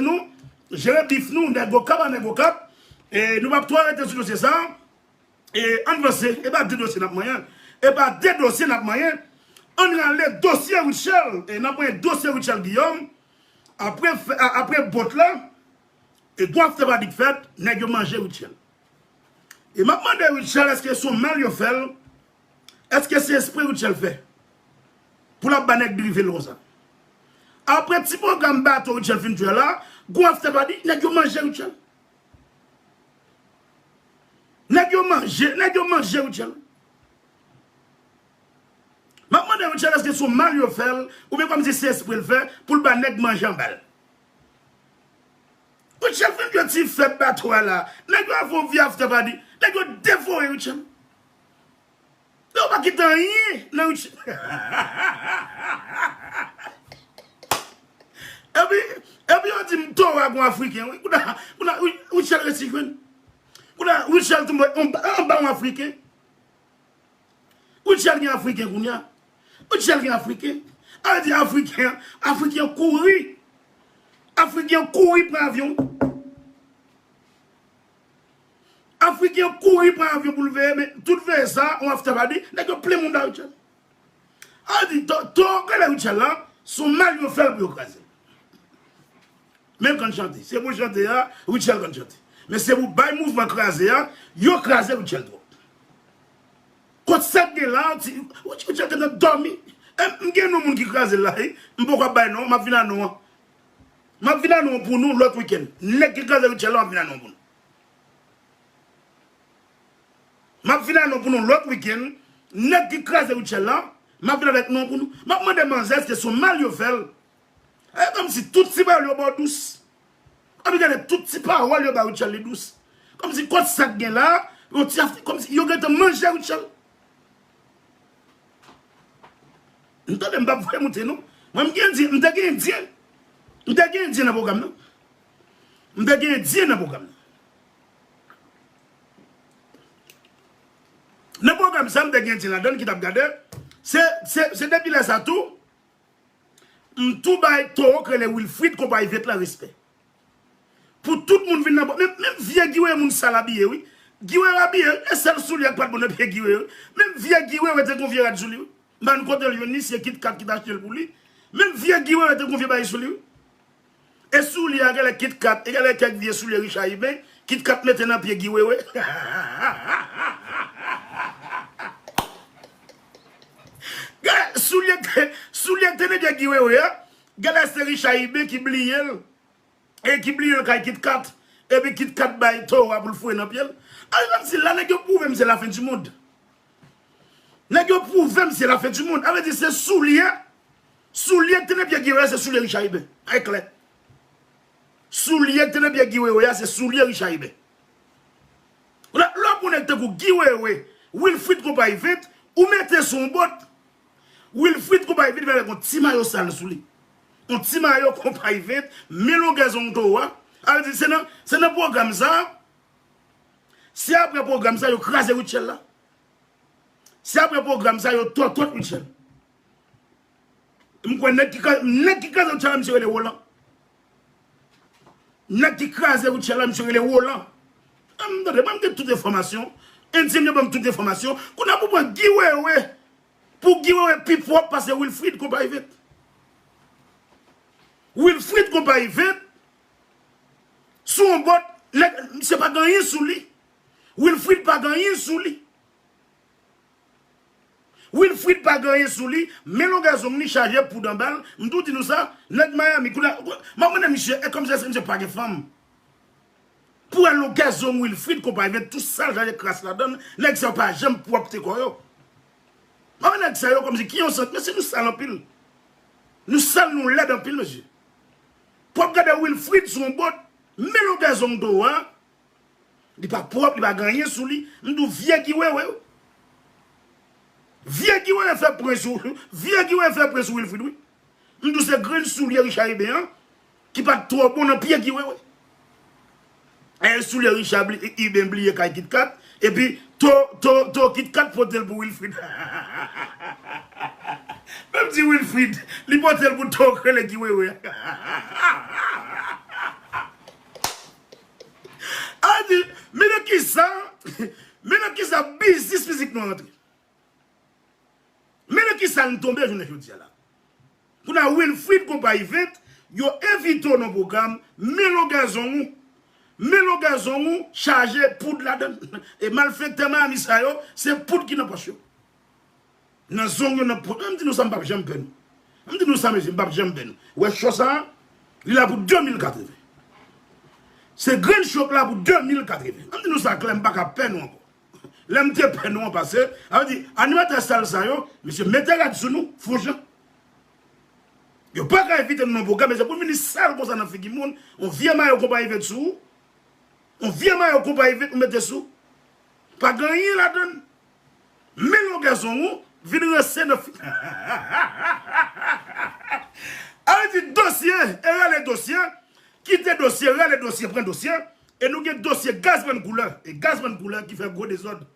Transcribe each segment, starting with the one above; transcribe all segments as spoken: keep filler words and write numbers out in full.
nou, jere bif nou, nèg Okap a nèg Okap. E nou p ap twò rete sou dosye sa. E ann vanse, e pa de dosye n ap manyen. E pa de dosye n ap manyen. Ann rale dosye Rutshelle. E n ap manyen dosye Rutshelle Guillaume. Apre, fè- a- apre bòt la, e gwo after party k fèt, nèg yo manje Rutshelle. E m ap mande Rutshelle, èske se yon mal yo fè l? Èske se espre Rutshelle fè? Pou l ap ba nèg drive l konsa. Apre ti pwogram bato Rutshelle fin jwe la, gwo after party, nèg yo manje Rutshelle. Nèg yo manje, nèg yo manje Rutshelle. M ap mande Rutshelle èske se yon mal yo fè l, oubyen kòmsi se espre l fè, pou l ba nèg manje anba l. Rutshelle fin jwe ti fèt bato a la. Nèg yo ap fè yon vye after party. Nèg yo devore Rutshelle. Yo pa kite anyen nan Rutshelle. Epi, epi yo di m towo a gon Afriken, wi. Kounye a, kounye a, Rutshelle resi jwenn. Kounye a, Rutshelle tonbe anba, anba yon Afriken. Rutshelle gen Afriken kounye a. Rutshelle gen Afriken. A vle di Afriken, Afriken kouri. Afriken kouri pran avyon. Afriken kouri pran avyon pou l veye, men tout veye sa, yon after party, nèg yo plen mouda Rutshelle. A vle di, to, to, gade Rutshelle la, se yon mal yo fè l pou yo kraze l. Men l konn chante. Se pou chante a, Rutshelle konn chante. Men se pou bay mouvman kraze a, yo kraze Rutshelle twòp. Kot sa k gen la, ti, Rutshelle gentan dòmi. E m gen non moun ki kraze l la, wi. M poko ap bay non, m ap vin a non an. M ap vin a non an pou nou lòt wikenn. Nèg ki kraze Rutshelle la, m ap vin a non an pou nou. M ap vin a non pou nou lòt wikenn. Nèg ki kraze Rutshelle la, m ap vin avèk non pou nou. M ap mande manzè èske se yon mal yo fè l. E kòmsi tout ti pawòl yo ba w dous. Kòmsi gade tout ti pawòl yo ba Rutshelle li dous. Kòmsi kot sa k gen la, yon ti af-, kòmsi yo gentan manje Rutshelle. M tande m p ap voye moute non. Mwen m gen endyen, m te gen endyen. M te gen endyen nan pwogram nan. M te gen endyen nan pwogram nan. Nan pwogram sa, m te gen endyen ladan l ki t ap gade. Se, se, se depi lè sa tou, m tou bay towo k rele Wilfrid Konpayi Vent lan respè. Pou tout moun vin nan bò. Menm, menm vye Guy Wewe moun sal abiye, wi. Guy Wewe abiye, e sèl soulye k pa t bon nan pye Guy Wewe. Menm vye Guy Wewe te gon vye rad sou li, wi. M pa konn kote l jwenn li, se Kit Kat ki t achte l pou li. Menm vye Guy Wewe te gon vye bagay sou li, wi. E soulye a, genlè Kit Kat, e genlè kèk vye soulye Richard Iben, Kit Kat mete nan pye Guy Wewe. Gade, soulye te, soulye te nan pye Guy Wewe a, genlè se Richard Iben ki bliye l. E ki bliye l kay Kit Kat. Epi Kit Kat bay towo a pou l foure nan pye l. A, menm si la nèg yo pwouve m se lafen di mond. Nèg yo pwouve m se lafen di mond. A vle di se soulye. Soulye k te nan pye Guy Wewe a se soulye Richard Iben. Ay klè. Soulye k te nan pye Guy Wewe a se soulye Richard Iben. Lè, lè w pran nèg tankou Guy Wewe, Wilfrid Konpayi Vent, ou mete sou yon bòt. Wilfrid Konpayi Vent vin avèk yon ti mayo sal sou li. Yon ti mayo Konpayi Vent, men longè zong towo a. A vle di, se nan, se nan pwogram sa, se apre pwogram sa, yo kraze Rutshelle la. Se apre pwogram sa, yo tòtòt Rutshelle. M kwè nèg ki kraze, nèg ki kraze Rutshelle la, misye rele Roland. Nèg ki kraze Rutshelle la, misye rele Roland. A, m tande, mwen m gen tout enfòmasyon. Endyen yo ban m tout enfòmasyon. Kounye a pou pran Guy Wewe. Pou Guy Wewe pi pwòp pase Wilfrid Konpayi Vent. Wilfrid Konpayi Vent, sou yon bòt, nèg, misye pa gen anyen sou li. Wilfrid pa gen anyen sou li. Wilfrid pa gen anyen sou li, men longè zong li chaje poud anba l. M tou di nou sa, nèg Miami, kounye a, m ap mande misye, e kòmsi èske misye pa gen fanm? Pou wè longè zong Wilfrid Konpayi Vent, tout sa l chaje kras ladan l, nèg sa yo pa janm pwòpte kò yo. M ap mande nèg sa yo kòmsi ki yon sant, mesye nou sal anpil. Nou sal, nou lèd anpil, mesye. Pou w ap gade Wilfrid sou yon bòt, men longè zong towo a, li pa pwòp, li pa gen anyen sou li. M di w vye Guy Wewe, wi. Vye Guy Wewe fè pwen sou, vye Guy Wewe fè pwen sou Wilfrid, wi. M di w se grenn soulye Richard Iben an, ki pa t twò bon nan pye Guy Wewe. E soulye Richard bli-, Iben bliye kay Kit Kat, epi to, to, to Kit Kat pote l pou Wilfrid. Menm di Wilfrid, li pote l pou to k rele Guy Wewe. Men nan kisa biznis mizik nou antre. Men nan kisa n tonbe jounen jodi a la. Kounye a Wilfrid Konpa Event, yo envite w nan pwogram, men longè zong ou, men longè zong ou chaje poud ladan l. E malfektè Miami sa yo, se poud ki nan pòch yo. Nan zong yo, nan poud. M di nou sa, m p ap janm pè nou. M di nou sa, mesye, m p ap janm pè nou. Wè, cho sa a, li la pou de mil katreven. Se grenn cho k la pou de mil katreven. M di nou sa klè, m pa ka pè nou ankò. Lè m te pè nou an pase, sa vle di, animatè sal sa yo, mesye, mete rad sou nou, fon jan. Yo pa ka envite nou nan pwogram, mesye, pou n vini sal konsa nan figi moun, yon vye mayo Konpa Event sou ou, yon vye mayo Konpa Event ou mete sou, pa gen anyen ladan l. Men longè zong ou, vin ranse nan figi. Sa vle di dosye, e rale dosye, kite dosye, rale dosye, pran dosye, e nou gen dosye Gazman Koulè, e Gazman Koulè ki fè gwo dezòd.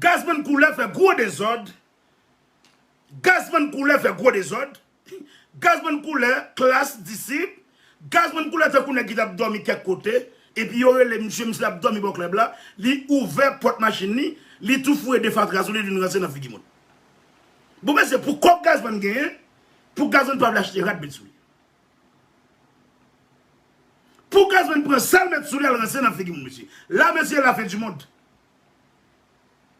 Gazman Koulè fè gwo dezòd. Gazman Koulè fè gwo dezòd. Gazman Koulè, Klass, Disip. Gazman Koulè tankou nèg ki t ap dòmi kèk kote. Epi yo rele misye, misye t ap dòmi bò klèb la. Li ouvè pòt machin li. Li tou foure de fatra sou li, li vin ranse nan figi moun. Bon, mesye, pou kòb Gazman genyen, pou Gazman pa vle achte rad met sou li. Pou Gazman pran sa l met sou li al ranse nan figi moun, mesye. La, mesye, la fin du monde.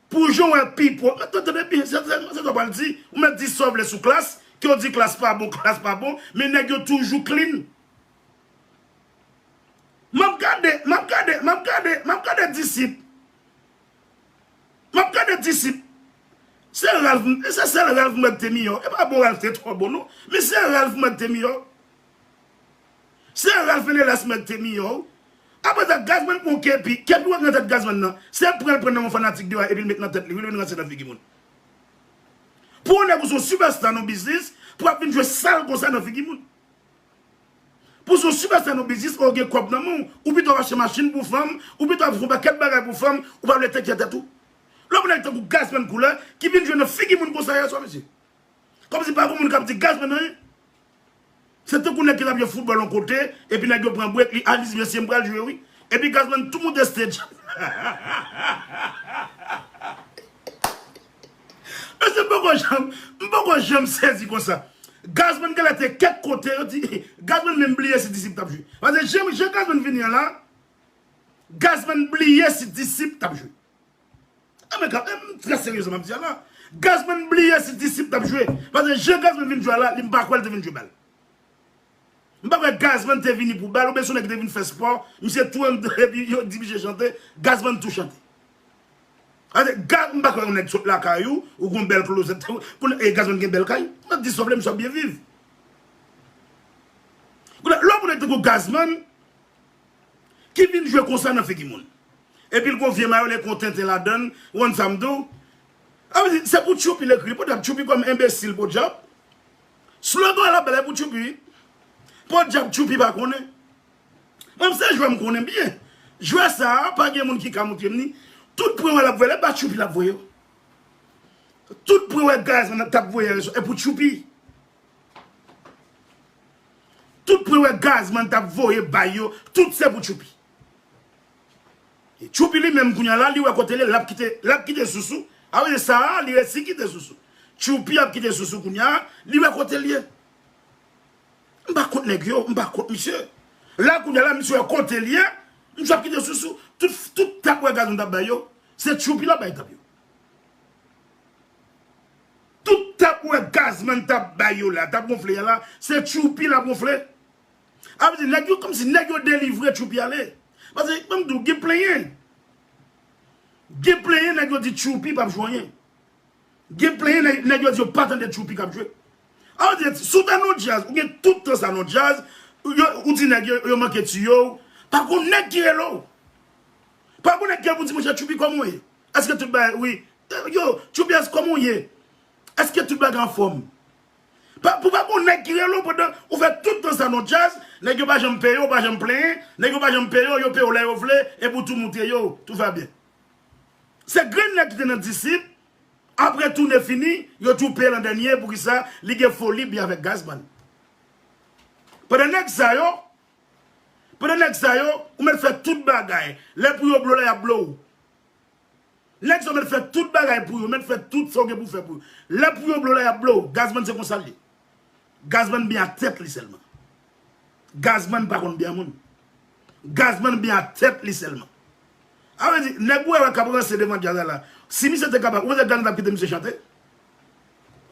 Pou jan w wè pipo, men tande, tande byen, se, se, se sa w pral di, ou mèt di sa w vle sou Klass, ke w di Klass pa bon, Klass pa bon, men nèg yo toujou clean. M ap gade, m ap gade, m ap gade, m ap gade Disip. M ap gade Disip. Se Ralph, se sèl Ralph mwen te miyò. E pa bon Ralph te twò bon non. Men se Ralph mwen te miyò. Se Ralph Enelas mwen te miyò. Apre sa, Gazman pran kepi. Kepi wè nan tèt Gazman nan. Se pran l pran nan yon fanatik de a epi l met nan tèt li. Wi, l vin ranse nan figi moun. Pou yon nèg ou se yon sipèsta nan biznis, pou ap vin jwe sal konsa nan figi moun. Pou se yon sipèsta nan biznis, ou gen kòb nan men w, ou pito ap achte machin pou fanm, ou pito ap fè yon pakèt bagay pou fanm, ou pa vle teke tèt ou. Lè w nèg tankou Gazman Koulè, ki vin jwe nan figi moun konsa yè swa, mesye. Kòmsi pa gen moun k ap di Gazman anyen. Se tankou nèg ki t ap jwe foutbòl yon kote, epi nèg yo pran brek, li al di, mesye, m pral jwe, wi. Epi Gazman tou moute stage. Mesye, m poko janm, m poko janm sezi konsa. Gazman genlè te kèk kote, yo di, Gazman menm bliye si Disip t ap jwe. Paske jan, jan Gazman vini an la, Gazman bliye si Disip t ap jwe. A men, ka, m trè serye sa m ap di a la. Gazman bliye si Disip t ap jwe. Paske jan Gazman vin jwe a la, li m pa kwè l te vin jwe bal. M pa kwè Gazman te vini pou bal, oubyen se yon nèg ki te vin fè spò, misye tou an, epi yo di misye chante, Gazman tou chante. Ase, Gaz, m pa kwè yon nèg sot lakay ou, ou gon bèl klozèt, pou, e Gazman gen bèl kay, mwen di sa w vle, misye ap byen viv. Kounye a, lè w gon nèg tankou Gazman, ki vin jwe konsa nan figi moun. Epi l gon vye mayo, l gen yon tenten ladan l, ou konn sa m di w. A vle di, se pou Tchoupi l ekri, podyab Tchoupi kòm enbesil, podyab. Slogan la bèl pou Tchoupi. Podyab Tchoupi pa konnen. Mwen, se jwè m konnen byen. Jwè sa a, pa gen moun ki ka montre m ni. Tout pwen wè l ap voye, lè pa Tchoupi l ap voye yo. Tout pwen wè Gazman t ap voye yo, e pou Tchoupi. Tout pwen wè Gazman t ap voye bay yo, tout se pou Tchoupi. E Tchoupi li menm kounye a la, li wè kote l ye, l ap kite, l ap kite Sousou. A vle di sa a, li resi kite Sousou. Tchoupi ap kite Sousou kounye a, li wè kote l ye. M pa kont nèg yo, m pa kont misye. La kounye a la, misye wè kote l ye, misye ap kite Sousou. Tout, tout tap wè Gazman t ap bay yo, se Tchoupi l ap bay tap yo. Tout tap wè Gazman t ap bay yo la, t ap gonfle a la, se Tchoupi l ap gonfle. A vle di, nèg yo, kòmsi nèg yo delivre Tchoupi ale. Paske, ban m di w, gen plenyen. Gen plenyen, nèg yo di Tchoupi p ap jwe anyen. Gen plenyen, nèg, nèg yo di yo pa tande Tchoupi k ap jwe. A vle di, si w ta nan djaz, ou gen tout tan sa nan djaz, yo, ou di nèg yo, yo manke tiye w. Pa gon nèg ki rele w. Pa gon nèg ki rele w pou di, monchè, Tchoupi, kòman w ye? Èske tout bagay, wi. Yo, Tchoupi, èske kòman w ye? Èske tout bagay anfòm? Pa, pou pa gon nèg ki rele w pandan ou fè tout tan sa nan djaz, nèg yo pa janm peye w, pa janm plenyen, nèg yo pa janm peye w, yo peye w lè yo vle, epi w tou moute yo, tout va bien. Se grenn nèg ki te nan Disip, apre toune fini, yo tou peye l an dènye, poukisa? Li gen foli byen avèk Gazman. Pandan nèg sa yo, Pandan nèg sa yo, ou mèt fè tout bagay. Lè pou yo blow la, y ap blow. Nèg sa yo mèt fè tout bagay pou yo, mèt fè tout sa w gen pou fè pou yo. Lè pou yo blow la, y ap blow. Gazman se konsa l ye. Gazman byen ak tèt li sèlman. Gazman pa konn byen moun. Gazman byen ak tèt li sèlman. A vle di, nèg ou wè k ap ranse devan djaz la la, si misye te kapab, ou panse Gazman t ap kite misye chante?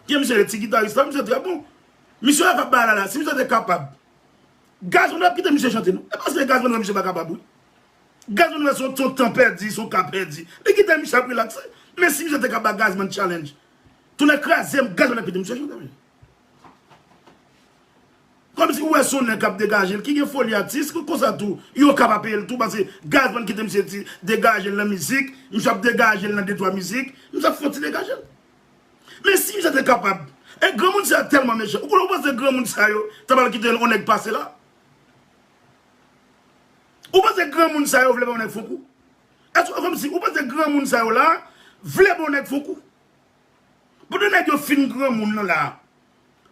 Gen misye, ti gitaris la, misye trè bon. Misye la k ap bay la la, si misye te kapab, Gazman t ap kite misye chante non. E paske Gazman wè misye pa kapab wi. Gazman wè se yon, se yon tan pèdi, se yon ka pèdi. Li kite misye ap relakse. Men si misye te ka ba Gazman challenge, tounen kraze m, Gazman ap kite misye chante men. Kòmsi ou wè se yon nèg k ap degaje l, ki gen foli atis, konsa tou, yo ka pa peye l tou, paske Gazman kite misye ti degaje l nan mizik, misye ap degaje l nan de twa mizik, misye ap fè yon ti degaje l. Men si misye te kapab, e granmoun sa yo tèlman mechan, ou konnen, ou panse granmoun sa yo ta pral kite yon nèg pase la? Ou panse granmoun sa yo vle ba yon nèg fon kou? Èske, kòmsi, ou panse granmoun sa yo la vle ba yon nèg fon kou? Pandan nèg yo fin granmoun nan la,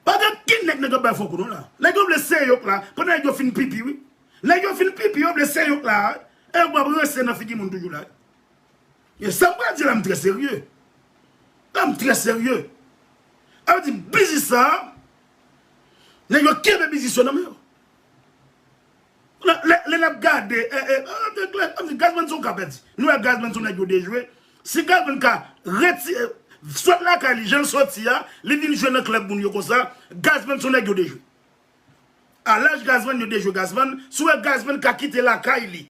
pa gen okenn nèg nan k ap bay fon kou non la. Nèg yo vle sere yo k la, pandan nèg yo fin pipi wi. Nèg yo fin pipi, yo vle sere yo k la, e yo p ap ranse nan figi moun toujou la. E sa m pral di la, m trè serye. La, m trè serye. A vle di, biznis sa, nèg yo kenbe biznis yo nan men yo. Lè, lè, lè n ap gade, e, e, e, e, klè, kòmsi Gazman se yon ka pèdi. Nou wè Gazman se yon nèg yo dejwe. Si Gazman ka retire, sot lakay li, jan l soti a, li vin jwe nan klèb moun yo konsa, Gazman se yon nèg yo dejwe. A laj Gazman, yo dejwe Gazman. Si w wè Gazman ka kite lakay li,